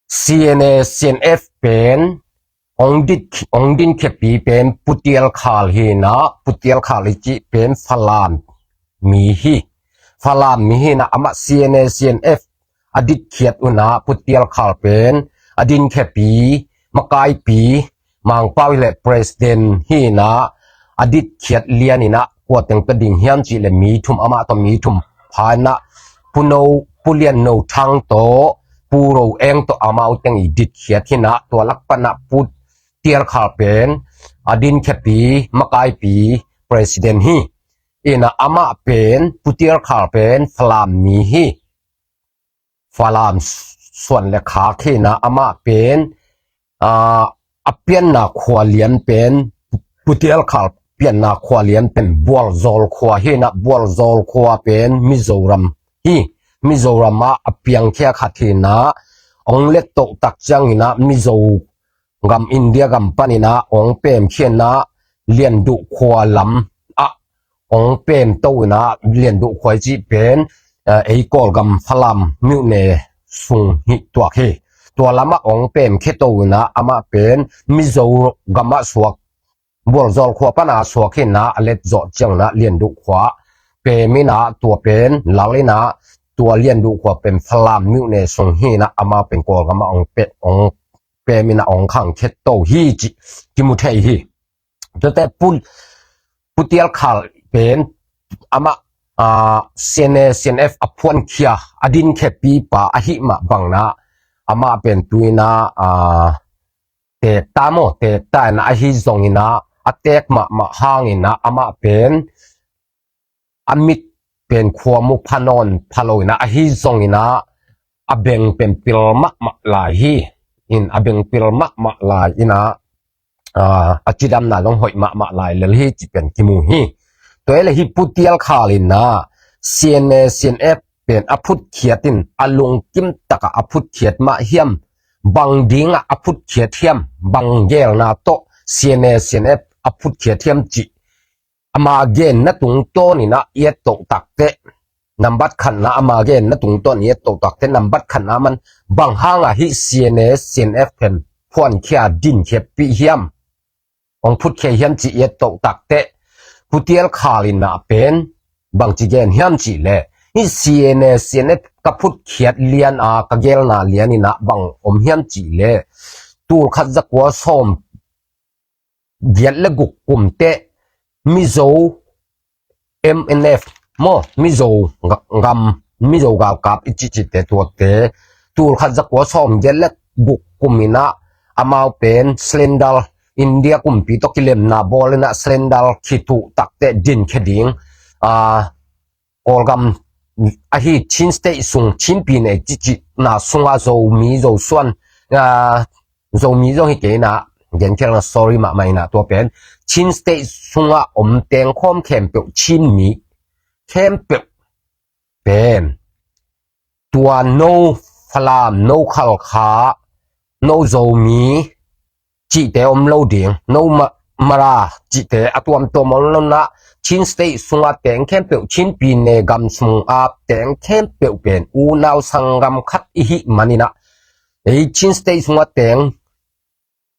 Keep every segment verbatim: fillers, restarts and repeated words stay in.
CNA CNF pen ong dit ong dinkhiapi pen Pu Tial Khal hi inah, Pu Tial Khal i cih pen Falam mi hi. Falam mi hi inah amah CNA CNF a ditkhiat unah Pu Tial Khal pen a dinkhiapi, makaipi, Mangpau hi leh president hi inah a ditkhiat lian inah kua teng pia ding hiam cih leh mi thum, amah tawh mi thum pha inah Pu No, Pu Lian No Thang tawh, Pu Ro Eng tawh amau teng i ditkhiat hi inah tua lak panah Pu Tial Khal pen a dinkhiapi, makaipi, president hi. Inah amah pen, Pu Tial Khal pen Falam mi hi. Falam suan le khak hi inah amah pen, aa, a pianna khua lian pen, Pu Tial Khal pianna khua lian pen Bualzawl khua hi inah, Bualzawl khua pen Mizoram hi. Mizoram ah a piangkhia khat hi inah ong let toh tak ciang inah Mizo gam, India gam pan inah ong pem khia inah Lianduh khua lam ah ong pem to inah, Lianduh khua i cih pen, eh, ei Kawlgam Falam myone sung hi tuak hi. Tua lamah ong pem khia to inah amah pen Mizo gam ah suak, Bualzawl khua pana suak hi inah a let zawh ciang inah Lianduh khua pem inah tua pen lal inah tua Lianduh khua pen Falam myone sung hi inah amah pen Kawlgam ah ong pe, ong pem inah ong khang khia to hi cih kimu thei hi. Tuate Pu, Pu Tial Khal pen amah, aa, CNA CNF a phuankhia, a dinkhiapipa ahi mah bang inah amah pen tu inah, aa, teek ta maw, teek ta inah ahi zong inah a teek mahmah hang inah amah pen a mit pen khua mu pha nawn pha lo inah ahi zong inah a beng pen pil mahmah lai hi. In a beng pil mahmah lai inah, aa, a cidamna zong hoih mahmah lai lel hi cih pen kimu hi. Tua hi leh hih Pu Tial Khal inah CNA CNF pen a phutkhiat in a lungkim takah a phutkhiat mah hiam, bang dingah a phutkhiat hiam, bang geelna tawh CNA CNF a phutkhiat hiam cih ama genna tungtawn inah i et toh takteh, nambat khatna ama genna tungtawn i et toh takteh, nambat khatna man bang hangah hih CNA CNF pen phuankhia, dinkhiapi hiam, ong phutkhia hiam cih i et toh takteh, Pu Tial Khal inah pen bangci gen hiam cih leh, hih CNA CNF ka phutkhiat lian a ka geelna lian inah bang om hiam cih leh, tul khat zakua sawm giat le guk kum teh Mizo MNF maw, Mizo ga-, gam, Mizo galkap i cihcihte tuate tul khat zakua sawm giat le guk kum inah amau pen surrender, India kumpi tawh kilemna bawl inah surrender khituh takteh dinkhia ding, aa, Kawlgam ahi Chin State sung, Chin pi nei cihcihna sungah Zomi, Zosuan, aa, Zomi zong hi kei inah, genkhialna sorry mahmah inah tua pen Chin State sungah om teng khawm khempeuh, Chin mi khempeuh pen tua no Falam, no Khalkha, no Zomi cihte om lo ding, no Ma-, Mara cihte a tuamtuam om lo inah, Chin State sungah teng khempeuh, Chin pi nei gam sungah teng khempeuh pen unau sanggam khat i hih man inah, ei Chin State sungah teng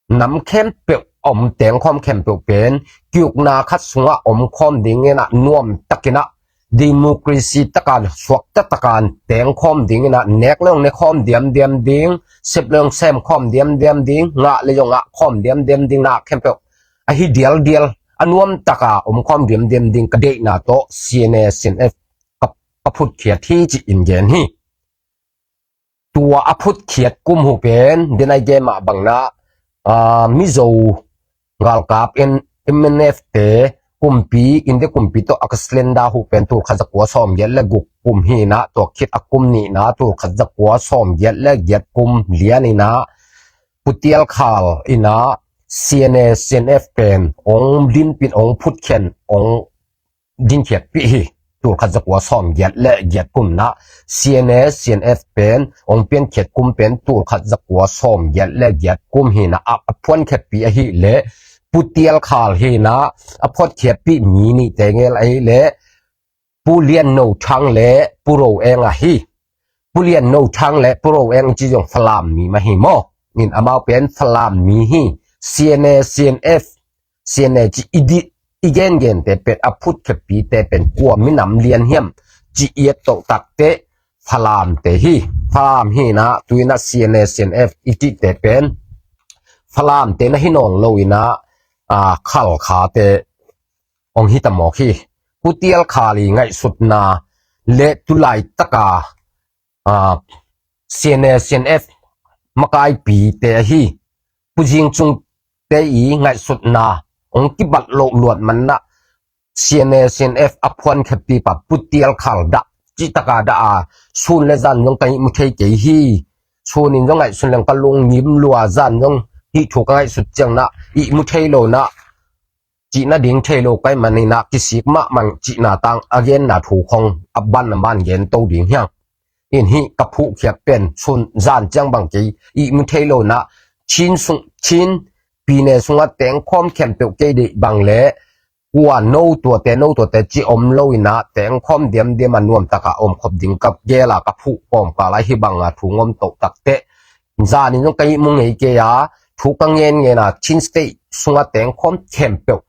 nam khempeuh a om teng khawm khempeuh pen kiukna khat sungah om khawm ding inah, nuam tak inah, democracy taka, suakta taka teng khawm ding inah, nek le ong ne khawm diamdiam ding, sep le ong sem khawm diamdiam ding, ngah le ong ngah khawm diamdiam ding, na khempeuh ahi dialdial, a nuam taka om khawm diamdiam ding ka deihna tawh CNA CNF ka, ka phutkhiat hi ci-in gen hi. Tua a phutkhiat kum uh pen, den ai gen mah bang inah, aa, Mizo galkap in MNF te kumpi, India kumpi tawh a ka surrender uh pen tul khat zakua sawm giat le guk kum hi inah, tua khit a kum nihna tul khat zakua sawm giat le giat kum lian inah Pu Tial Khal inah CNA CNF pen ong dinpih, ong phutkhiat, ong dinkhiatpih hi. Tul khat zakua sawm giat le giat kum inah, CNA CNF pen ong piankhiat kum pen tul khat zakua sawm giat le giat kum hi inah, a, a phuankhiatpi ahih leh Pu Tial Khal hi inah, a phuankhiatpih mi nihte gel ahih leh Pu Lian No Thang le Pu Ro Eng ahi. Pu Lian No Thang le Pu Ro Eng i ci zong Falam mi mah hi maw. In amau pen Falam mi hi. C N A, C N F, C N A ci i di, i gengen te pen a phutkheppi te pen kua minam lian hiam ci i et toh takte Falam te hi. Falam hi na, tu ina C N A, C N F i cih te pen Falam te na hi nawn lo ina, a, Khalkha te hong hi ta mawk hi. Pu Tial Khal i ngaihsutna le tu laitaka, a, C N A, C N F makaipi te ahi. Pu Zing Cung te i ngaihsutna hong kibat loh luat manna C N A, C N F a phuankheppi pa Pu Tial Khal dah, cih taka dah a, sun le zan zong ka ihmu thei kei hi. Sun in zong ngaihsun leng ka lungngim lua, zan zong hih thu ka ngaihsut ciang na ihmu thei lo na, cihna ding thei lo ka hih manin a kisik mahmah cihna tang a genna thu khong a ban a ban gen to ding hi hang. In hih ka phuhkhiat pen sun zan ciang bang kei ihmu thei lo na, Chin sung, Chin pine sunga tengkhawm khempeuh kei deih bang le kua no tuate, no tuate ci om lo ina tengkhawm diamdiam a nuamtaka om khop ding ka gel a ka phuh kawmkal a hih banga thu ngom toh takte. Zan in zong ka ihmu ngei kei a, thu ka ngen ngen a, Chin State sunga tengkhawm khempeuh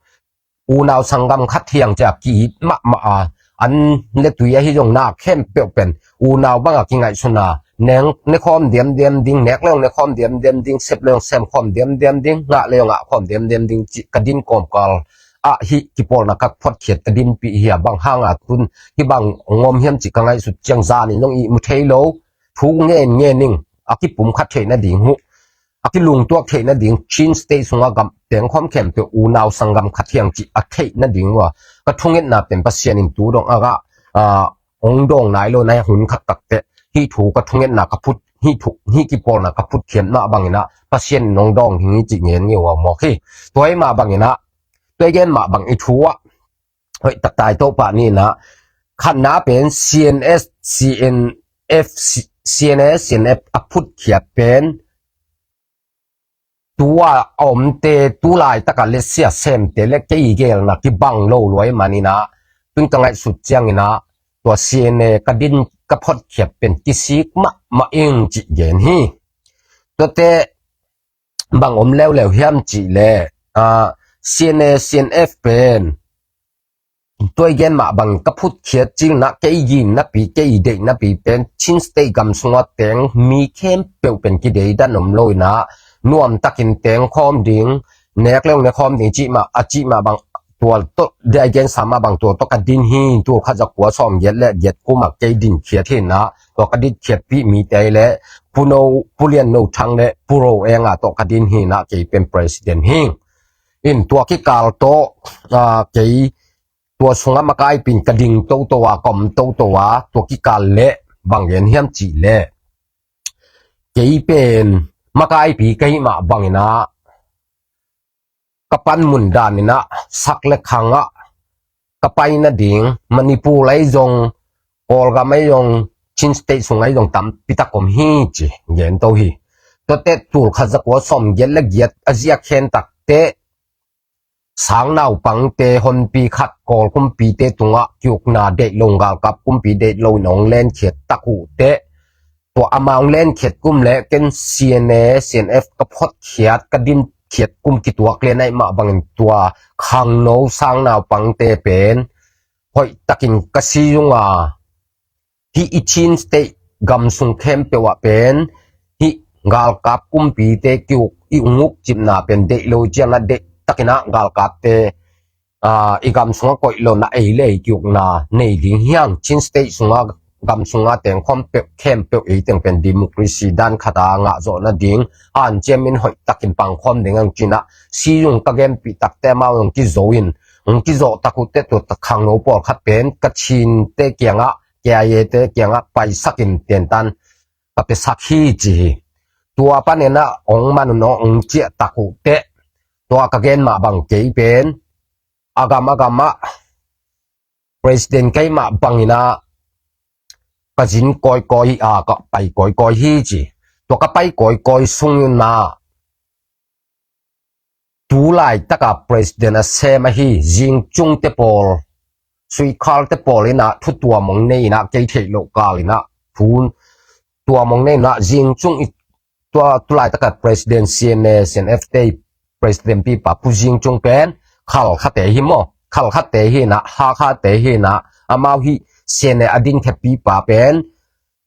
unau sanggam khat hiang cia ki-it mahmah a, an le tui ahi zong na khempeuh pen unau banga kingaihsun a, neng ne khawm diamdiam ding, nek le zong ne khawm diamdiam ding, sep le zong sem khawm diamdiam ding, ngah le zong ngah khawm diamdiam ding cih ka din kawmkal ah hih kipawlna ka photkhiat ka dinpih hi a, bang hanga tun hih bang ngom hiam cih ka ngaihsut ciang zan in zong ihmu thei lo. Thu ngen ngen ing, a kipumkhat theih nading uh, a kilungtuak theih nading, Chin State sunga gam tengkhawm khempeuh unau sanggam khat hiang cih a theih nading uh a, ka thungetna pen Pasian in tu dong a ngah, a, hong dawng nai lo na hun khat takte hih thu ka thungetna ka phut, hih thu, hih kipawlna ka phutkhiat mah bangin a Pasian in hong dawng ding hi cih ngen ngei uh a mawk hi. Tua hi mah bangin a, tua i gen mah bang i thu ah hoih taktak i Topa ni na, khatna pen C N S, C N F, C N A, C N F a phutkhiat pen tua a omte, tu laitaka letsia semte le kei gelna kibang lo lua i manin a, tun ka ngaihsut ciangin a, tua C N A ka din ka photkhiat pen kisik mahmah ing cih gen hi. Tuate bang om leuleu hiam cih le, a, C N A, C N F pen tua i gen mah bang ka phutkhiat cingna, kei gin napi, kei deih napi pen Chin State gam sunga teng mi khempeuh pen kideidan om lo ina, nuamtakin tengkhawm ding, nek le zong ne khawm ding cih mah, a cih mah bang tua tawh, dia i gensa mah bang tua tawh ka din hi. Tul khat za kua sawm giat le giat kum a kei dinkhiat hi ina, tua ka dinkhiatpih mite le Pu No, Pu Lian No Thang le Pu Ro Eng a tawh ka din hi ina, kei pen president hi. In tua kikal tawh, a, kei tua sunga makaipi in ka ding toto a, ka om toto a, tua kikal le bang gen hiam cih le, kei pen makaipi ka hih mah bangin a, ka panmun danin a, sak le khang ah ka pai nading, Manipur ahi zong, Kawlgam ahi zong, Chin State sung ahi zong tampi tak om hi ci gen to hi. Tuate tul khat za kua sawm giat le giat a zia khen takte, sang naupangte honpi khat Kawl kumpite tungah kiukna deih lo, galkap kumpi deih lo in hong lenkhiat tak uh teh, tua amah hong lenkhiat kum le ken C N A, C N F ka photkhiat, ka dinkhiat kum kituak lian ahih mah bangin tua khangno sang naupangte pen hoih takin ka si zung a, hih i Chin State gam sung khempeuh ah pen hih galkap kumpite kiuk i ung ukcipna pen deih lo ciang a, deih takin a galkapte, aa, i gam sungah koih lo na ei le ei kiukna nei ding hi hang. Chin State sungah, gam sungah tengkhawm peuh khempeuh ei teng pen democracy dan khat a ngah zawh nading hanciam in hoih takin pangkhawm ding hang ci-in a, si zung ka genpih takte amau zung kizo in, hong kizawh tak uh teh tua khangno pawlkhat pen Kachin te kiangah, K I A te kiangah paisak in tentan ka piasak hi ci hi. Tua panin a hong man un hong ciah tak uh teh, tua ka gen mah bang kei pen a gam a gam ah president ka hih mah bangin a ka zin kawikawi, a, ka pai kawikawi hi ci. Tua ka pai kawikawi sungin a tu laitaka president a sem ahi Zing Cung te pawl, Sui Khal te pawl in a thutuam hong nei in a, kei theih loh kal in a thu, tua mong nei na zing cung i tua tulai taka president C N A, C N F te president pipa Pu Zing Cung pen Khalkha te hi maw? Khalkha te hi na, Hakha te hi na, amau hi C N A a din khe pipa pen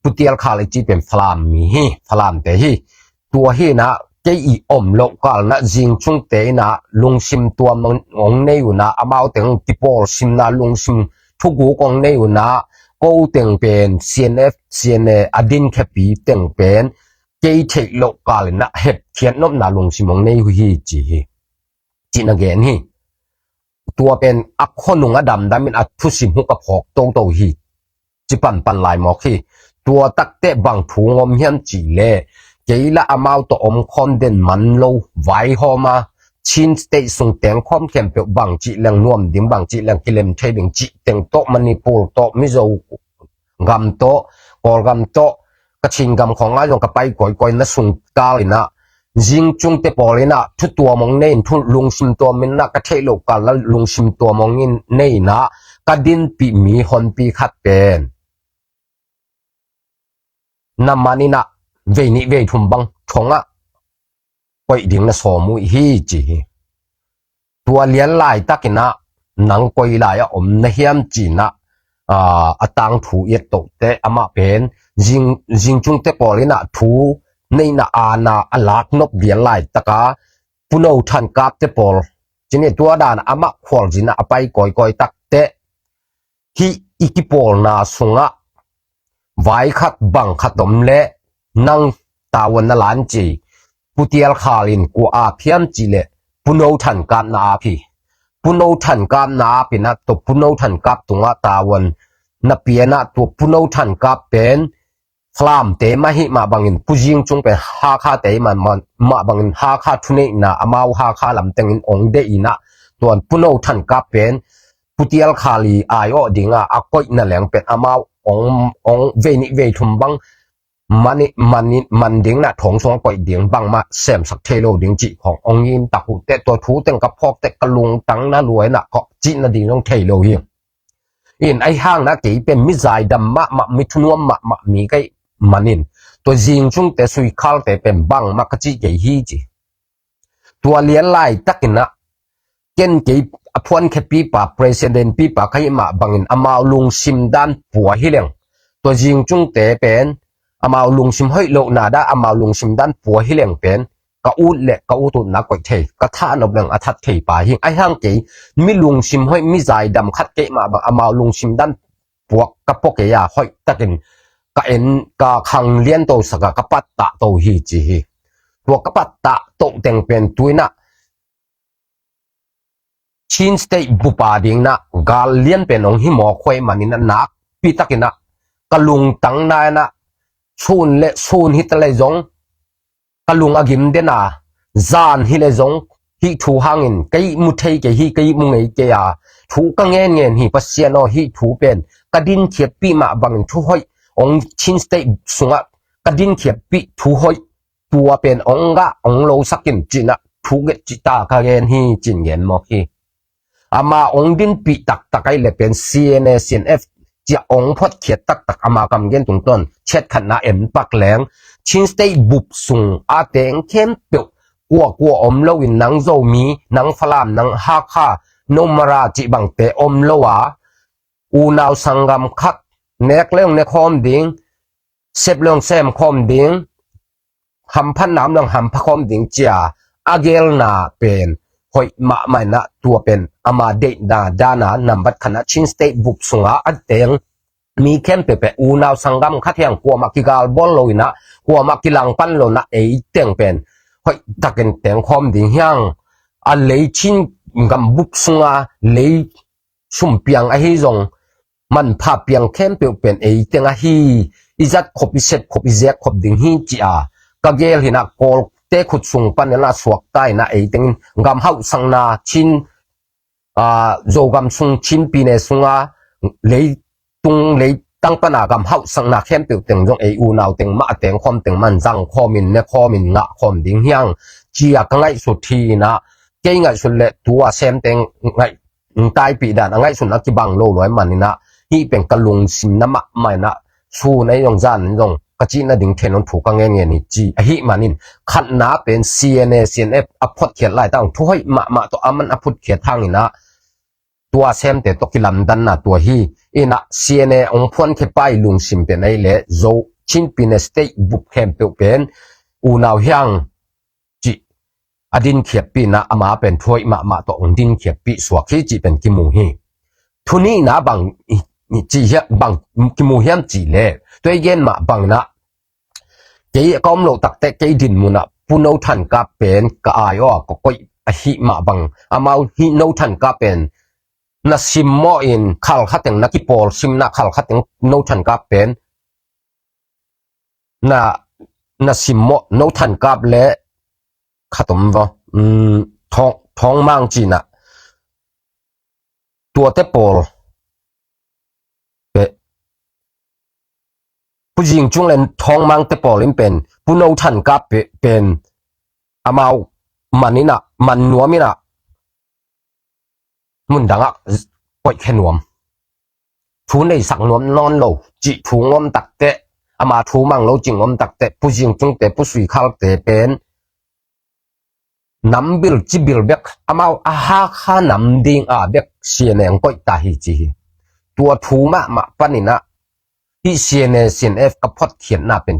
Pu Tial Khal i ci pen Falam mi hi, Falam te hi. Tua hi na, kei i om lo kal na Zing Cung te na lungsim tuam ong nei u na, amau teng kipawl sim na lungsim thuguk ong nei u na, ko teng pen C N F, C N A a din khe pi teng pen kei theih loh kal in a hepkhiat nopna lungsim ong nei uh hi ci hi. Cih na gen hi. Tua pen a khonung a damdam in a thusim huk a phawk toto hi. Ci panpan lai mawk hi. Tua takte bang thu ngom hiam cih leh kei la amau tawh om khawm den man lo vaihawm a Chin State sung teng khawm khempeuh bang cih leng nuam ding, bang cih leng kilem thei ding cih teng tawh Manipur tawh Mizo gam tawh, Kawlgam tawh, Kachin gam khawng ah zong ka pai kawikawi na sung kal in ah, Zing Cung te pawl in ah thu tuam ong nei in, thu lungsim tuam in ah, ka theih loh kal ah lungsim tuam ong in nei in ah, ka dinpih mi honpi khat pen na man in ah vei nih vei thum bang thong ah koih ding na sawm uh hi ci hi. Tua lian laitak in ah nang koi lai ah om na hiam ci in ah, aa, a tangthu i et tohte amah pen Zing, Zing Cung te pawl in ah thu neihna aana a lak nop lian laitak a Pu No Than Kap te pawl ci ni, tua dan amah khualzin ah a pai kawikawi takte hih i kipawlna sungah vai khat bang khat om leh nang tavuan na lan ci. Pu Tial Khal in kua ap hiam cih leh Pu No Than Kap na ap hi. Pu No Than Kap na ap in ah, tua Pu No Than Kap tungah tavuan na pia in ah, tua Pu No Than Kap pen Falam te mah hih mah bangin Pu Zing Cung pen Hakha te mah, mah, mah bangin Hakha thuneihna, amau Hakha lam tengin ong deih in ah, tuan Pu No Than Kap pen Pu Tial Khal i ai awh ding a, a koihna leng pen amau ong, ong vei nih vei thum bang man i, man i, man ding na thong sung a koih ding bangmah semsak thei lo ding cih khawng ong ngim tak uh teh, tua thu teng ka phawk teh ka lungtang na luai na kawh cih na ding zong thei lo hi. In ahi hang na kei pen mi zaidam mahmah, mi thunuam mahmah mi ka hih manin tua Zing Cung te Sui Khal te pen bangmah ka cih kei hi ci. Tua lian laitak in ah ken kei a phuan khe pipa, president pipa ka hih mah bangin amau lungsim dan pua hi leng, tua Zing Cung te pen amau lungsim hoih lohna dan, amau lungsim dan pua hi leng pen ka ut leh ka ut utna koih thei, ka thah nop leng a that thei pa hi. Ahi hang kei mi lungsim hoih, mi zaidam khat ka hih mah bang amau lungsim dan puak ka pua kei a, hoih takin ka en, ka khang lian to sak a, ka pattah to hi ci hi. Tua ka pattah to teng pen tu in ah Chin State bup a ding na gal lian pen ong hi mawk huai manin ah nakpi takin ah ka lungtang na in ah sun le sun hi ta le zong ka lung a gim den a, zan hi le zong hih thu hangin ka ihmu thei kei hi, ka ihmu ngei kei a, thu ka ngen ngen hi. Pasian aw, hih thu pen ka dinkhiatpih mah bangin thu hoih ong Chin State sungah ka dinkhiatpih thu hoih tua pen ong ngah ong losak in ci in ah thu get cih ta ka gen hi ci in gen mawk hi. Ama ong dinpih taktak ahih leh pen C N A, C N F ci a ong phuatkhiat taktak ama kam gen tungtawn chet khatna en pak leng, Chin State bup sung a teng khempeuh kua kua om lo in, nang Zomi, nang Falam, nang Hakha, No Mara cih bangte om lo a, unau sanggam khat, nek leng ne khawm ding, sep leng sem khawm ding, hamphatna om leng hampha khawm ding ci a a gelna pen hoih mahmah in ah, tua pen ama deihna dan a nambat khatna Chin State bup sung a a teng mi khempeuh pen unau sanggam khat hi hang, kuamah kigal bawl lo in ah, kuamah kilangpan lo in ah, ei teng pen hoih takin teng khawm ding hi hang. A lei Chin gam bup sung a lei sum piang ahi zong, manpha piang khempeuh pen ei teng ahi, i zat khop, i sep khop, i zek khop ding hi ci a ka gel hi in ah, Kawlte khut sung pan in ah suakta in ah ei teng in gam hauhsakna Chin, aa, Zogam sung, Chin pyine sung a leitung, leitang pan a gam hauhsakna khempeuh teng zong ei unau teng mah a teng khawm teng mah in zang khawm in, ne khawm in, ngah khawm ding hi hang ci a ka ngaihsut hi in ah, kei ngaihsut leh tu a sem teng ngaih taipih dan a ngaihsutna kibang lo luai manin ah, hih pen ka lungsimna mahmah in ah, sun ahi zong zan ahi zong ka cih nading thei nawn thu ka ngen ngen hi ci ahih manin, khatna pen C N A, C N F a photkhiat laitak thu hoih mahmah tawh a man a phutkhiat hangin ah tua semte tawh kilamdanna tua hi. In ah C N A hong phuankhia pa i lungsim pen ahih leh Zo Chin Pyine State bup khempeuh pen unau hi hang cih a dinkhiatpih in ah ama pen thu hoih mahmah tawh hong dinkhiatpih suak hi cih pen kimu hi. Thu nihna bang i, i cih hiam, bang kimu hiam cih leh tua i gen mah bangin ah kei ka om loh takteh kei din mun ah Pu No Than Kap pen ka ai aw a ka koih ahih mah bang, amau hih No Than Kap pen na simmawh in khal khateng na kipawl simna khal khateng No Than Kap pen na, na simmawh No Than Kap le khat om vaw, um, Thawng, Thawng Mang cih in ah tuate pawl pe, Pu Zing Cung le Thawng Mang te pawl in pen Pu No Than Kap pe, pen amau man in ah, man nuam in ah mundang ah koihkhia nuam, thu neisak nuam nawn lo cih thu ngom takteh, ama thu mang lo cih ngom takteh Pu Zing Cung te, Pu Sui Khal te pen nambil cibil bek, amau a Hakha nam ding a bek C N A hong koih ta hi ci hi. Tua thu mahmah panin ah hih C N A, C N F ka photkhiatna pen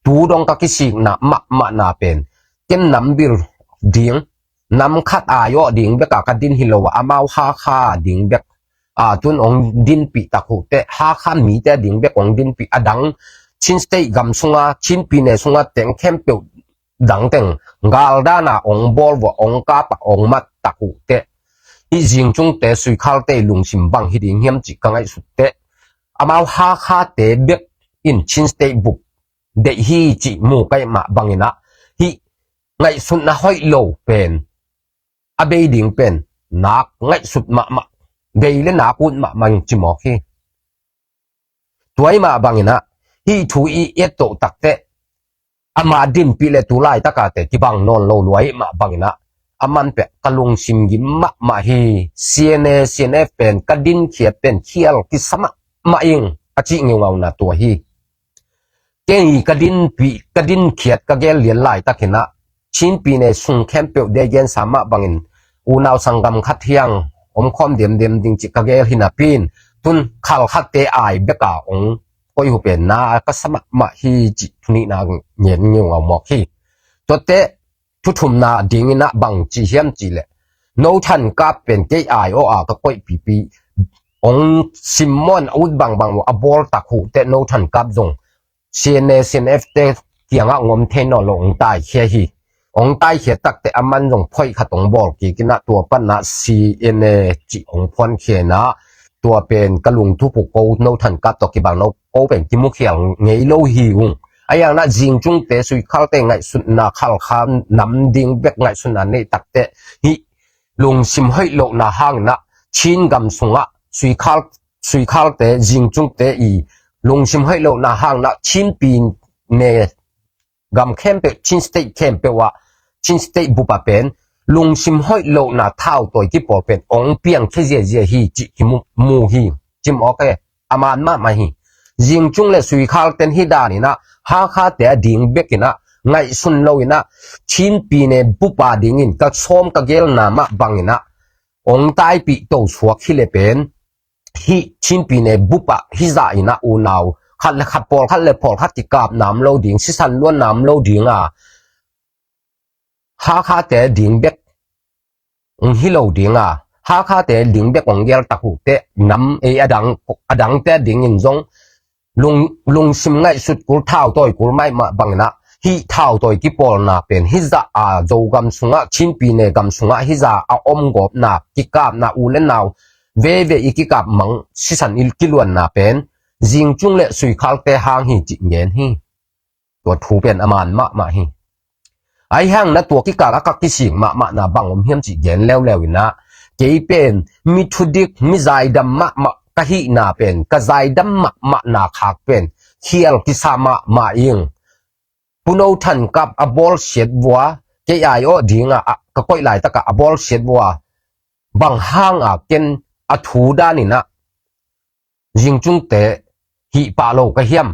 tu dong ka kisikna mahmahna pen ken nambil ding, nam khat ai aw ding bek a ka din hi lo a, amau Hakha ding bek a tun hong dinpih tak uh teh, Hakha mite ding bek hong dinpih, a dang Chin State gam sunga, Chin Pyine sunga teng khempeuh dangteng galdan a hong bawl vua, hong kap a hong mat tak uh teh, hih Zing Cung te, Sui Khal te lungsim bang hi ding hiam cih ka ngaihsut teh, amau Hakha te bek in Chin State bup deih hi cih mu ka hih mah bangin ah hih ngaihsutna hoih lo pen a bei ding pen nak ngaihsut mahmah, bei le nak ut mahmah in ci mawk hi. Tua ahih mah bangin ah hih thu i et toh takteh ama dinpih le tu laitak a te kibang nawn lo lua ahih mah bangin ah a man peh ka lungsim gim mahmah hi. C N A, C N F pen ka dinkhiat pen khial kisa mahmah ing a cih ngeungauna tua hi. Kei ka dinpih, ka dinkhiat ka gel lian laitakin ah Chin Pyine sung khempeuh dei gensa mah bangin unau sanggam khat hi hang om khawm demdem ding cih ka gel hi napi in tun khal khatte ai bek a hong koih uh pen na ka sa mahmah hi cih thu nihna ngen ngeungau mawk hi. Tuate thu thumna dingin ah bang ci hiam cih leh No Than Kap pen kei ai aw a ka koih pipi, hong simmawh in a ut bangbang uh a bawl tak uh teh No Than Kap zong C N A, C N F te kiangah ngom thei nawn lo hong taikhia hi. Hong taikhia takteh a man zong phoih khat hong bawl kik in ah tua pan ah C N A cih hong phuankhia in ah tua pen ka lungtup uh ko No Than Kap tawh kibang lo ko pen kimukhial ngei lo hi ung. Ahi hangin ah Zing Cung te, Sui Khal te ngaihsutna, khal kha nam ding bek ngaihsutna neih takteh hih lungsim hoih lohna hangin ah Chin gam sungah Sui Khal, Sui Khal te, Zing Cung te i lungsim hoih lohna hangin ah Chin Pyine gam khempeuh, Chin State khempeuh ah, Chin State bup ah pen lungsim hoih lohna thautawi kipawl pen hong piangkhia ziazia hi cih kimu, mu hi. Ci mawk e, a man mahmah hi. Zing Cung le Sui Khal ten hih danin ah Hakha te a ding bekin ah ngaihsun loin ah Chin Pyine bup a dingin ka sawm ka gelna mah bangin ah hong taipih to suak hi le pen hih Chin Pyine bup ah hih zah in ah unau khat le khat, pawlkhat le pawlkhat kikapna om lo ding, sisan luanna om lo ding a, Hakha te ding bek hong hi lo ding a, Hakha te ding bek hong gel tak uh teh nam ei a dang, a dangte dingin zong lung, lungsim ngaihsut kul, thautawi kul maimah bangin ah hih thautawi kipawlna pen hih zah a Zogam sungah, Chin Pyine gam sungah hih zah a om gawpna, kikapna, u le nau veve i kikap mang, sisan i kiluanna pen Zing Cung le Sui Khal te hang hi cih ngen hi. Tua thu pen a man mahmah hi. Ahi hangin ah tua kikal a ka kisik mahmahna bang om hiam cih gen leuleu in ah, kei pen mi thudik, mi zaidam mahmah ka hihna pen, ka zaidam mahmahna khak pen khial kisa mahmah ing. Pu No Than Kap a bawlsiat vua kei ai aw ding a, a ka koih laitak ah a bawlsiat vua bang hang a ken a thu danin ah Zing Cung te hih pah lo ka hiam?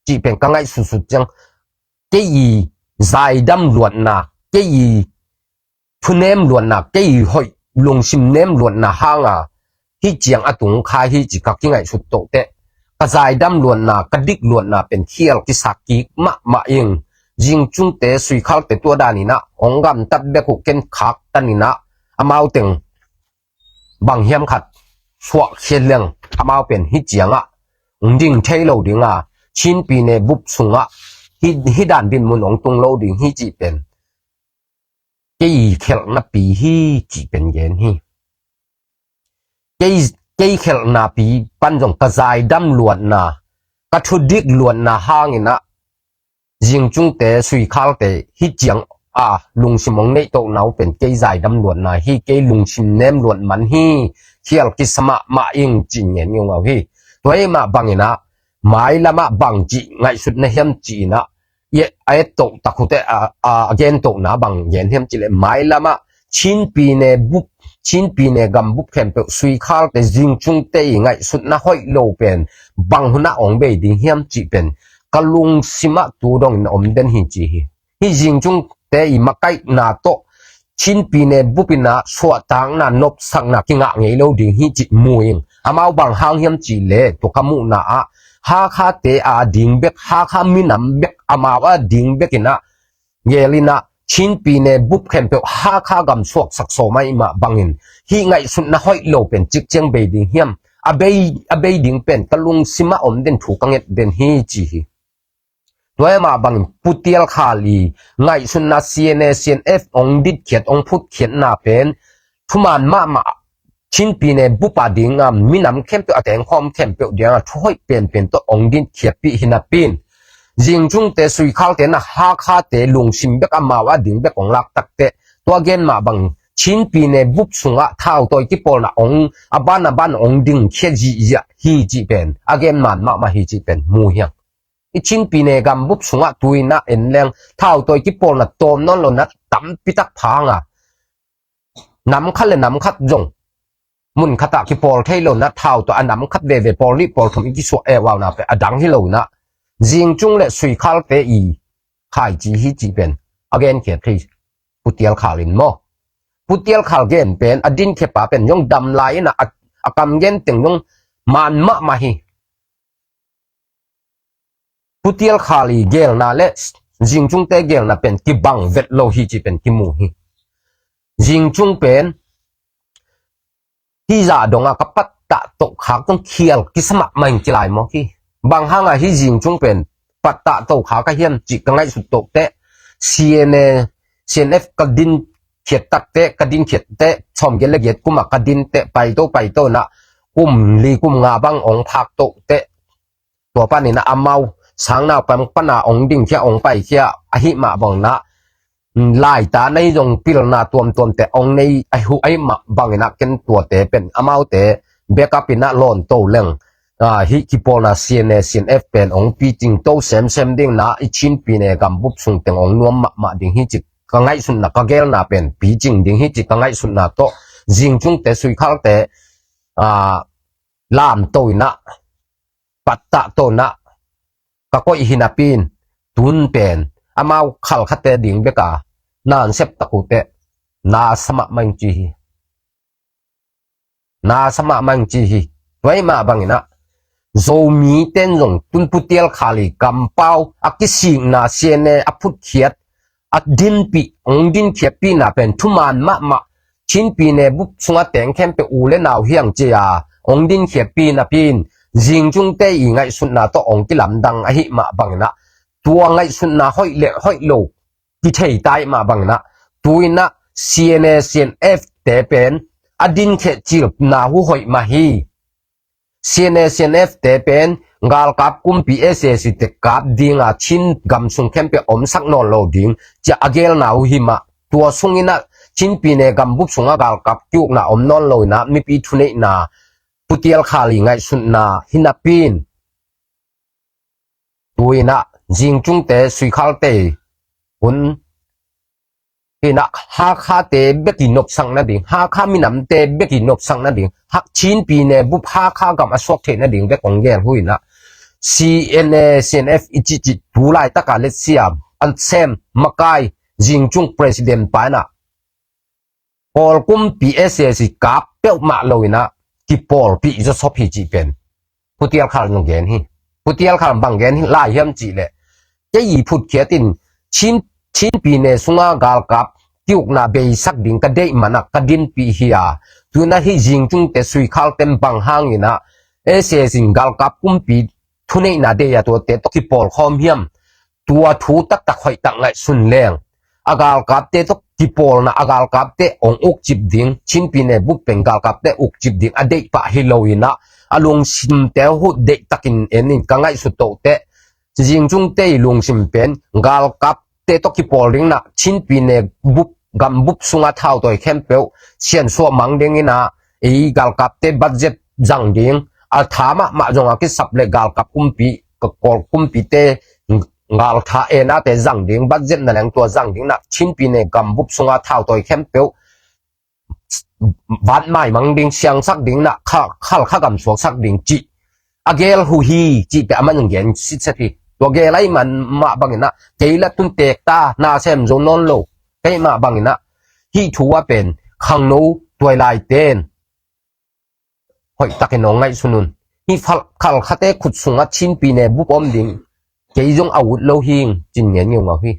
cih pen ka ngaihsutsut ciang, kei i zaidam luatna, kei i thunem luatna, kei i hoih lungsim nem luatna hanga hih ciang a tung kha hi ci ka kingaihsut toh teh, ka zaidam luatna, ka dik luatna pen khial kisak kik mahmah ing. Zingcungte, suikhalte tua daninah hong gamtat bek uh ken khak taninah amau teng bang hiam khat suahkhia leng amau pen hih ciangah hong ding thei lo dinga, Chinpi ne bup sungah hih, hih dan dinmun hong tung lo ding hi cih pen kei khelhna pi hi cih pen gen hi. Kei, kei khelhna pi pan zong ka zaidam luatna, ka thudik luatna hanginah Zingcungte, suikhalte hih ciang a lungsim hong neih toh nau pen kei zaidam luatna hi, kei lungsim nem luat man hi, khial kisa mahmah ing cih ngen ngeungau hi. Tua hi mah banginah mailamah bang cih ngaihsutna hiam cihinah a et toh tak uh teh, a, a, a gen tohna bang gen hiam cihleh mailamah Chinpi ne bup, Chinpi ne gam bup khempeuh, suikhalte, Zingcungte i ngaihsutna hoih lo pen bang hunah hong bei ding hiam cih pen ka lungsimah tu dongin om den hi ci hi. Hih Zingcungte i makaihna tawh Chinpi ne bupinah suahtakna, nopsakna kingah ngei lo ding hi cih mu ing. Amau bang hang hiam cihleh tua ka muhna ah Hakhate a ding bek, Hakha minam bek, amau a ding bekinah gelinah Chinpi ne bup khempeuh Hakha gam suaksak sawm ahih mah bangin hih ngaihsutna hoih lo pen cikciang bei ding hiam? A bei, a bei ding pen ka lungsimah om den thu ka nget den hi ci hi. Tua hi mah bangin Pu Tial Khal i ngaihsutna, C N A, C N F hong ditkhiat, hong phutkhiatna pen thuman mahmah, Chinpi ne bup a dinga minam khempeuh, a tengkhawm khempeuh dinga thu hoih penpen tawh hong dinkhiatpih hi napi-in Zingcungte, suikhalte na Hakhate lungsim bek, amau a ding bek hong lak takteh tua gen mah bang Chinpi ne bup sungah thautawi kipawlna hong a ban a ban hong dingkhia zihziah hi cih pen a gen man mahmah hi cih pen mu hiang. I Chinpi ne gam bup sungah tuinah en leng thautawi kipawlna tawm nawn lo na tampi tak phanga nam khat le nam khat zong mun khatah kipawl thei lo na, thau tawh a nam khat veve pawl nih pawl thum i kisuah e wow na pe a dang hi lo na. Zingcung le Suikhalte i khaici hi cih pen a genkhiat hi. Pu Tial Khal in maw, Pu Tial Khal gen pen a dinkhiapa pen zong dam lai in a, a kam gen teng zong man mahmah hi. Pu Tial Khal i gelna le Zingcungte gelna pen kibang vet lo hi cih pen kimu hi. Zingcung pen hih zah dongah ka pattah toh khak zong khial kisa mahmah in kilai mawk hi. Bang hangah hih Zingcung pen pattah toh khak ka hiam cih ka ngaihsut toh teh, C N A, C N F ka din khiat takteh, ka din khiat teh, sawmgiat le giat kumah ka din teh, paito paito na, kum li kum nga bang ong phak toh teh, tua panin a amau sang naupang pana ong dingkhia, ong paikhia ahih mah bangin a, laita nei zong pilna tuamtuamte ong nei ahi uh ahih mah bangin a, ken tuate pen amaute backup in a lawn to leng, a, hih kipawlna C N A, C N F pen ong picing to semsem ding na, i Chin Pyine gambup sung teng ong nuam mahmah ding hi ci ka ngaihsutna, ka gelna pen picing ding hi ci ka ngaihsutna tawh, Zingcungte, Suikhalte, a, lamto in a, pattah to in a, ka koih hi napi in, tun pen amau khalkhate ding bek a, nasep tak uh teh, nasa mahmah ing ci hi. Nasa mahmah ing ci hi. Tua ahih mah bangin a, Zomite in zong tun Pu Tial Khal i kampau a kisikna, C N A a phutkhiat, a dinpih, ong dinkhiatpihna pen thuman mahmah, Chin Pyine bup sungah teng khempeuh u le nau hi ang ci a, ong dinkhiatpih napi in, Zingcungte i ngaihsutna tawh ong kilamdang ahih mah bangin a, tua ngaihsutna hoih le hoih lo kithei ta ahih mah bangin a, tu in a, C N A, C N F te pen a dinkhiat cilna uh hoih mah hi. C N A, C N F te pen galkap kumpi S A C te kap ding a, Chin gam sung khempeuh omsak nawn lo ding ci a gelna uh hi mah. Tua sung in a, Chin Pyine gambup sungah galkap ki-ukna om nawn lo in a, mipi thuneihna, Pu Tial Khal i ngaihsutna hi napi in, tu in a, Zingcungte, Suikhalte hun hi in a, Hakhate bek i nopsak nading, Hakha minamte bek i nopsak nading, Hak-, Chin Pyine bup Hakha gam a suak theih nading bek ong gel uh in a, C N A, C N F i cihcih tu laitaka letsiam an sem makai zingcung president pa inah Kawl kumpi S A C kap peuhmah lo inah kipawlpih zawsop hi cih pen Pu Tial Khal zong gen hi. Pu Tial Khal bang gen hi lai hiam cih leh, kei i phutkhiat in Chin, Chin pyine sunga galkap kiukna beisak ding ka deih manah ka dinpih hi a, tunah hih zingcungte suikhalten bang hanginah S A C in galkap kumpi thuneihna deih a tuate tawh kipawlkhawm hiam? Tua thu taktak hoihtak ngaihsun leng a galkapte tawh kipawlna a galkapte ong ukcip ding, Chin pyine bup pen galkapte ukcip ding a deih pah hi lo inah a lungsimte huh deihtakin en in ka ngaihsut tohteh zingcungte i lungsim pen galkapte tawh kipawl ding inah Chin pyine bup, gambup sunga thautawi khempeuh siansuah mang ding inah ei galkapte budget zang ding, a tha mahmah zong a kisap le galkap kumpi, ka Kawl kumpite galtha enate zang ding, budget na leng tua zang ding inah Chin pyine gambup sunga thautawi khempeuh vatmai mang ding, siangsak ding inah Khal, Khalkha gam suaksak ding cih a gel uh hi cih pen amah in gen sitset hi. Tua gel ahih man mah bang inah kei la tun teek ta, na sem zo nawn lo ka hih mah bang inah hih thu ah pen khangno tuailaiten hoihtakin ong ngaihsun un. Hih Khalkhate khut sungah Chin pyine bup om ding kei zong a ut lo hing cin ngen ngeungau hi.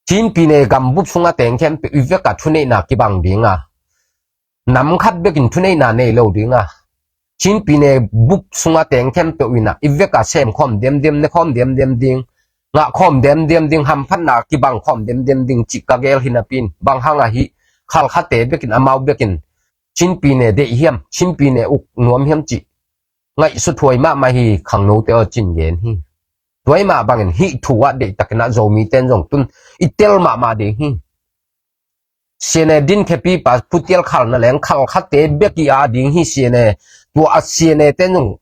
Chin pyine gambup sungah teng khempeuh i vekah thuneihna kibang ding a, nam khat bekin thuneihna nei lo ding a, Chin pyine bup sungah teng khempeuh inah i vekah semkhawm diamdiam, nekhawm diamdiam ding, ngahkhawm diamdiam ding, hamphatna kibangkhawm diamdiam ding cih ka gel hi napi in, bang hang ahi Khalkhate bekin amau bekin Chin pyine deih hiam, Chin pyine uk nuam hiam cih ngaihsuthuai mahmah hi, khangnote aw, cin gen hi. Tua ahih mah bangin hih thu ah deihtakin ah Zomite in zong tun i tel mahmah ding hi. C N A dinkhiapi pa Pu Tial Khal na leng Khalkhate bek i a ding hi. C N A, tua a C N A te in zong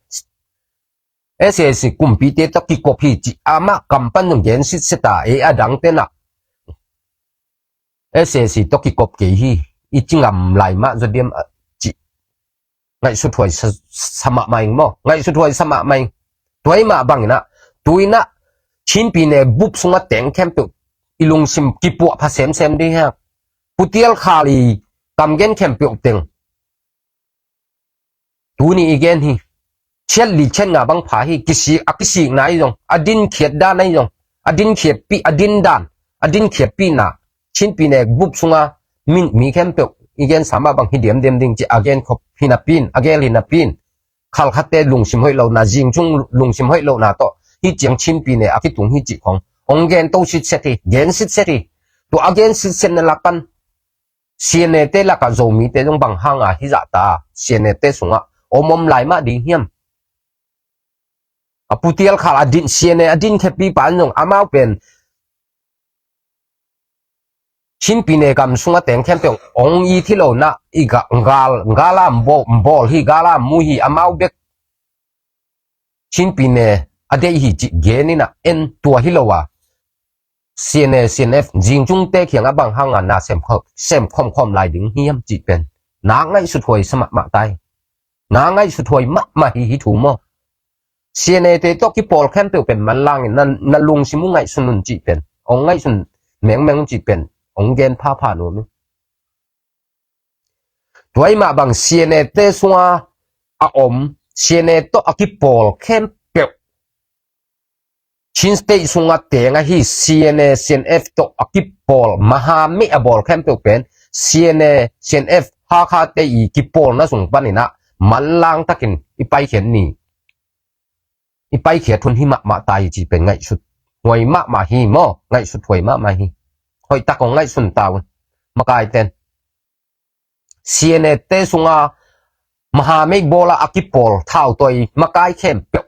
S A C kumpite tawh kikop hi cih amah kam pan zong gen sitset a, ei a dangte in ah S A C tawh kikop kei hi, i ci ngam lai mah zaw diam a cih ngaihsuthuai sa, sa mahmah ing maw? Ngaihsuthuai sa mahmah ing. Tua ahih mah bangin ah, tu in ah Chin pyine bup sungah teng khempeuh i lungsim kipuahpha semsem ding hi hang. Pu Tial Khal i kam gen khempeuh teng tuni i gen hi. Chiat li chiat nga bang pha hi, kisik, a kisikna ahi zong, a dinkhiat dan ahi zong, a dinkhiatpih, a din dan, a dinkhiatpihna Chin pyine bup sunga mi, mi khempeuh i gensa mah bang hi diamdiam ding cih a genkhop hi napi in, a gel hi napi in, Khalkhate lungsim hoih lohna, Zingchung lungsim hoih lohna tawh hih ciang Chin pyine a kitung hi cih khong hong gen to sitset hi, gen sitset hi. Tua a gen sitsetna lak pan C N A te lakah Zomite zong bang hanga hih zahta C N A te sungah om om lai mah ding hiam? A Pu Tial Khal a din, C N A a dinkhiatpi pa in zong amau pen Chin pyine gam sungah teng khempeuh hong it hi lo in ah, i ga, gal, gala bawl, bawl hi, gala mu hi, amau bek Chin pyine a deih hi cih gen in ah, en tua hi lo a, C N A, C N F, Zingchungte kiangah bang hanga na sem khawm, sem khawmkhawm lai ding hiam cih pen na ngaihsuthuai sa mahmah ta hi. Na ngaihsuthuai mahmah hi, hih thu maw? C N A te tawh kipawl khempeuh pen manlangin na, na lungsim uh ngaihsun un cih pen, hong ngaihsun mengmeng un cih pen hong gen phapha nuam hi. Tua ahih mah bang C N A te sunga a om, C N A tawh a kipawl khempeuh, Chin State sungah teng ahi C N A, C N F tawh a kipawl, maha mei a bawl khempeuh pen C N A, C N F, Hakha te i kipawlna sung panin ah manlang takin i paikhiat ni. I paikhiat hun hi mahmah ta hi cih pen ngaihsuthuai mahmah hi maw? Ngaihsuthuai mahmah hi. Hoihtak hong ngaihsun ta un. Makai ten C N A te sunga maha mei bawla a kipawl thautawi makai khempeuh,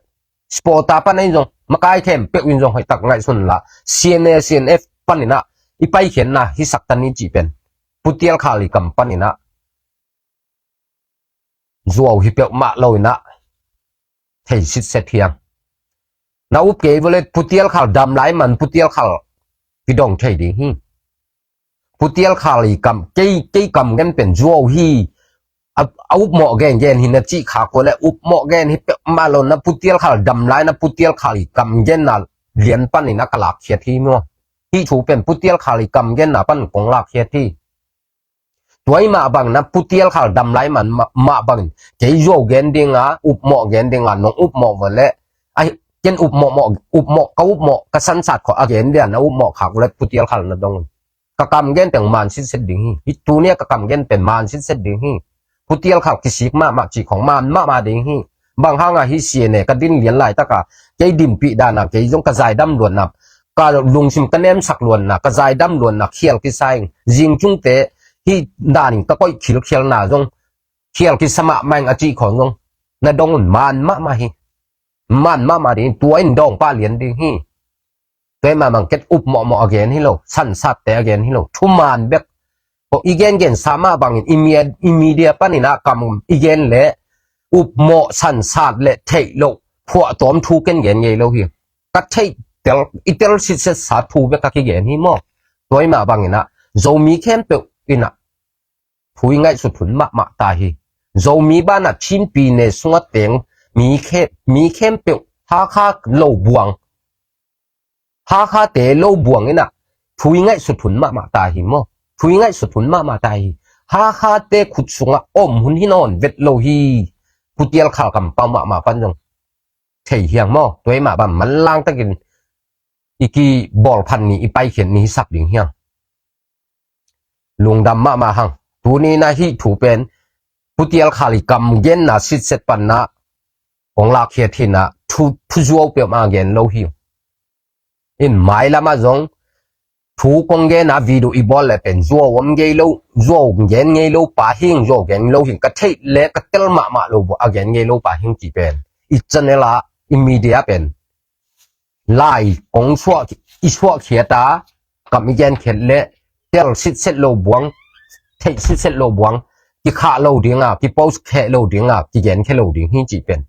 supporter pan in zong, makai khempeuh in zong hoihtak ngaihsun la, C N A, C N F panin ah i paikhiatna hisak ta ni cih pen Pu Tial Khal i kam panin ah zuau hi peuhmah lo in ah thei sitset hi hang. Na up kei vua leh Pu Tial Khal dam lai man Pu Tial Khal kidong thei ding hi. Pu Tial Khal i kam, kei, kei kam gen pen zuau hi, a, a upmawh gengen hi na cih khak uh le, upmawh gen hi peuhmah lo na, Pu Tial Khal dam lai na, Pu Tial Khal i kam genna lian panin a ka lakkhiat hi maw. Hih thu pen Pu Tial Khal i kam genna pan kong lakkhiat hi. Tua i mah bangin a Pu Tial Khal dam lai man mah, mah bangin kei zuau gen dinga, upmawh gen dinga, nong upmawh vua le, a, ken upmawh mawh, upmawh, ka upmawh, ka sansat khawh a gen dia na upmawh khak uh le Pu Tial Khal na dong un. Ka kam gen pen man sitset ding hi. Hih tunia ka kam gen pen man sitset ding hi. Pu Tial Khal kisik mahmah cih khong man mahmah ding hi. Bang hanga hih C N A ka din lian laitaka kei dinpih dana, kei zong ka zaidam luatna, ka lungsim ka nemsak luatna, ka zaidam luatna khial kisa ing. Zing cungte hih danin ka koih khilkhialna zong khial kisa mahmah ing a cih khong zong na dong un. Man mahmah hi. Man mahmah ding hi. Tua in dawngpah lian ding hi. Tua i mah bang ken upmawhmawh a gen hi lo, sansatte a gen hi lo, thuman bek. Ko i gengensa mah bangin i mia-, i media panin a kam i gen le upmawh, sansat le theih loh phuahtawm thu ken gen ngei lo hi. Ka theih tel, i tel sitsetsa thu bek ka kigen hi maw. Tua i mah bangin a Zomi khempeuh in a thu i ngaihsut hun mahmah ta hi. Zomi banah Chin pyine sunga teng mi khe-, mi khempeuh, Hakha lo buang, Hakhate lo buang in a thu i ngaihsut hun mahmah ta hi maw. Thu i ngaihsut hun mahmah ta hi. Hakhate khut sungah om hun hi nawn vet lo hi. Pu Tial Khal kampau mahmah pan zong thei hiang maw. Tua i mah bang manlang takin i kibawlphat ni, i paikhiat ni hi sak ding hiang. Lungdam mahmah hang. Tuni na hih thu pen Pu Tial Khal i kam genna sitset panna kong lakkhiat hi na, thu, thu zuau peuhmah gen lo hi. In mailamah zong thu kong genna video i bawl le pen zuau om ngei lo, zuau gen ngei lo pa hing, zuau gen lo hing, ka theih le ka tel mahmah lo a gen ngei lo pa hing cih pen i channel ah, i media pen lai kong suah, i suahkhiat a, kam i genkhiat le tel sitset lo buang, theih sitset lo buang, kikhah lo dinga, kipost kheh lo dinga, kigenkhia lo ding hi cih pen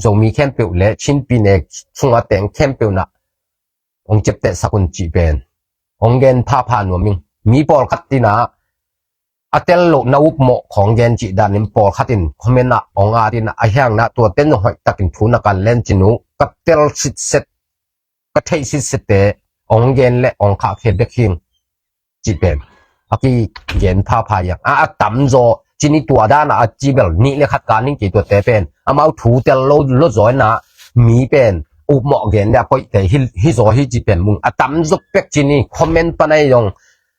Zomi khempeuh le Chin pyine sunga teng khempeuh na hong ciaptehsak un cih pen hong gen phapha nuam ing. Mi pawlkhat in a a tel loh na upmawh khawng gen cih danin pawlkhat in comment ah hong at in a, a hiang na tua ten zong hoih takin thu na kan len cin uh, ka tel sitset, ka theih sitsette hong gen le hong khahkhia bek hing cih pen a kigen phapha hiang. A, a tamzaw cin i tua dana a ci bel nih le khat kan ning kei tuate pen amau thu tel lo, lo zaw in a mi pen upmawh gen le a koihte hi, hi zaw hi cih pen mung a tamzaw pek cin i comment pan a i zong,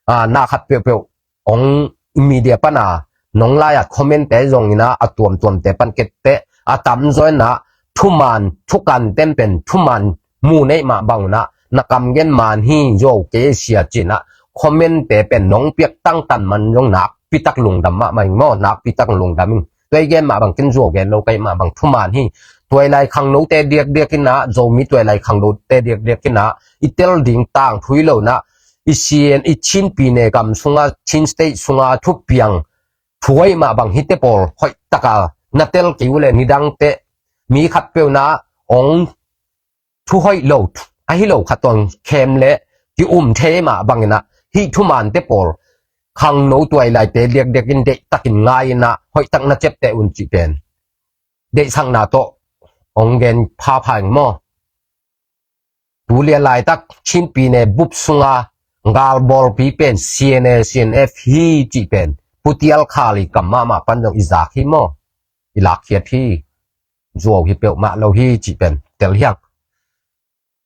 a, na khat peuhpeuh hong media pana nong lai-at comment te zong in a, a tuamtuamte pan kette a tamzaw in a thuman, thukan ten pen thuman mu neih mah bang un a na kam gen man hi, zuau kei sia cin a comment te pen nong piak tangtan man zong nakpitak lungdam mahmah ing maw, nakpitak lungdam ing. Tua i gen mah bang ken zuau gen lo ka hih mah bang thuman hi. Tua i lai khangnote diakdiak in a, Zomi tua i lai khangnote diakdiak in a i tel ding tangthu hi lo in a, i C N, i Chin pyine gam sunga, Chin State sunga thupiang thu ahih mah bang hihte pawl hoih taka na tel kei uh le nidangte mi khatpeuh na hong thu hoih lo, ahi lo khat tawh khem le ki-um thei mah bang in a hih thumante pawl khangno tua i laite diakdiak in deihtakin ngai in a hoih tak na ciapteh un cih pen deihsakna tawh hong gen phapha ing maw. Tu lian laitak Chin pyine bup sunga galbawlpi pen C N A, C N F hi cih pen Pu Tial Khal i kam mahmah pan zong i zak hi maw, i lakkhiat hi. Zuau hi peuhmah lo hi cih pen tel hiang.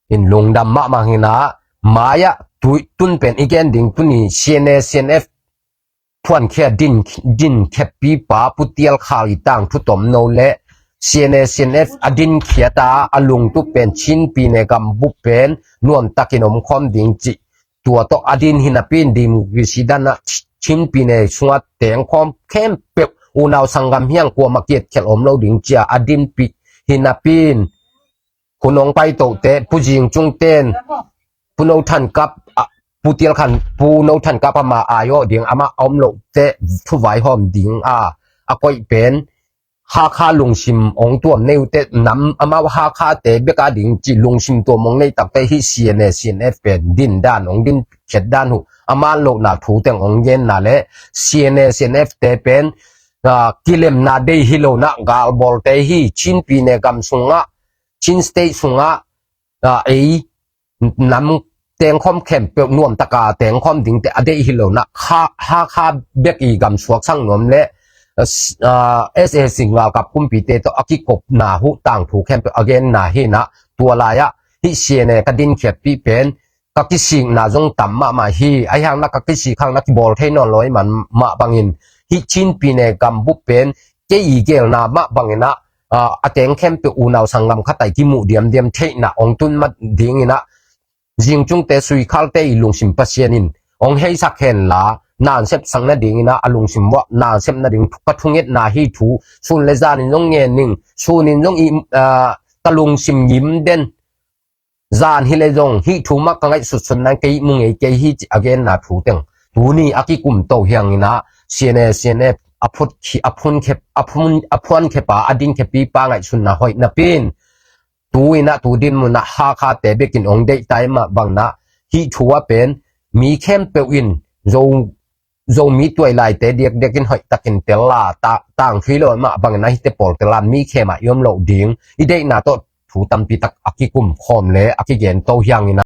In lungdam mahmah hi in a, mai-ah tui tun pen i gen ding tuni C N A, C N F phuankhia din, din kheppipa Pu Tial Khal i tangthu tomno le C N A, C N F a dinkhiat a, a lungtup pen Chin pyine gambup pen nuamtakin omkhawm ding cih. Tua tawh a din hi napi in democracy dan a Chin pyine sunga tengkhawm khempeuh unau sanggam hiang kuamah kietkhialh om lo ding cia a dinpih hi napi in, Pu Nong Pai Tohte, Pu Zing Cung ten, Pu No Than Kap, a, Pu Tial Khan, Pu No Than Kap ama ai awh ding, amah a om loh teh thuvaihawm ding a, a koih pen Hakha lungsim ong tuam nei uh teh nam, amau Hakha te bek a ding cih lungsim tuam ong nei tak teh hih C N A, C N F pen din dan, ong din khiat dan uh, a man lohna thu teng ong genna le C N A, C N F te pen ah, kilemna deih hi lo in ah galbawlte hi. Chin pyine gam sungah, Chin State sungah, ah, ei nam tengkhawm khempeuh nuamtaka tengkhawm dingte a deih hi lo in ah, Kha, Hakha bek i gam suaksak nuam le, ah, S A C galkap kumpite tawh a kikopna huh tangthu khempeuh a genna hi in ah, tua lai-ah hih C N A ka dinkhiatpih pen ka kisikna zong tam mahmah hi. Ahi hangin ah ka kisik hangin ah kibawl thei nawn lo ahih man mah bangin, hih Chin pyine gambup pen kei i gelna mah bangin ah, ah, a teng khempeuh unau sanggam khat ah i kimuh diamdiam theihna hong tun mah dingin ah, zingcungte suikhalte i lungsim Pasian in hong heisak henla, na sepsak nadingin ah a lungsim uah na sep nading ka thungetna hi. Thu sun le zanin zong ngen ning, sunin zong i, ah, ka lungsim ngim den, zan hi le zong hih thu mah ka ngaihsutsutna, kei mu ngei kei hi, ci a genna thu teng tuni a kikum to hi hangin ah, C N A, C N F a phut khi, a phun khep, a phun, a phuan khepa, a dinkhiatpipa ngaihsutna hoih napi in, tu in ah, tu dinmun ah Hakhate bekin hong deihta ahih mah bangin ah, hih thu ah pen mi khempeuh in Zo, Zomi tuailaite diakdiakin hoihtakin tel a, ta, tangthu lo mah bangin ah hihte pawl tel a, mi khe mah i om loh ding, i deihna tawh thu tampi tak a kikum khawm le a kigen to hi hangin ah,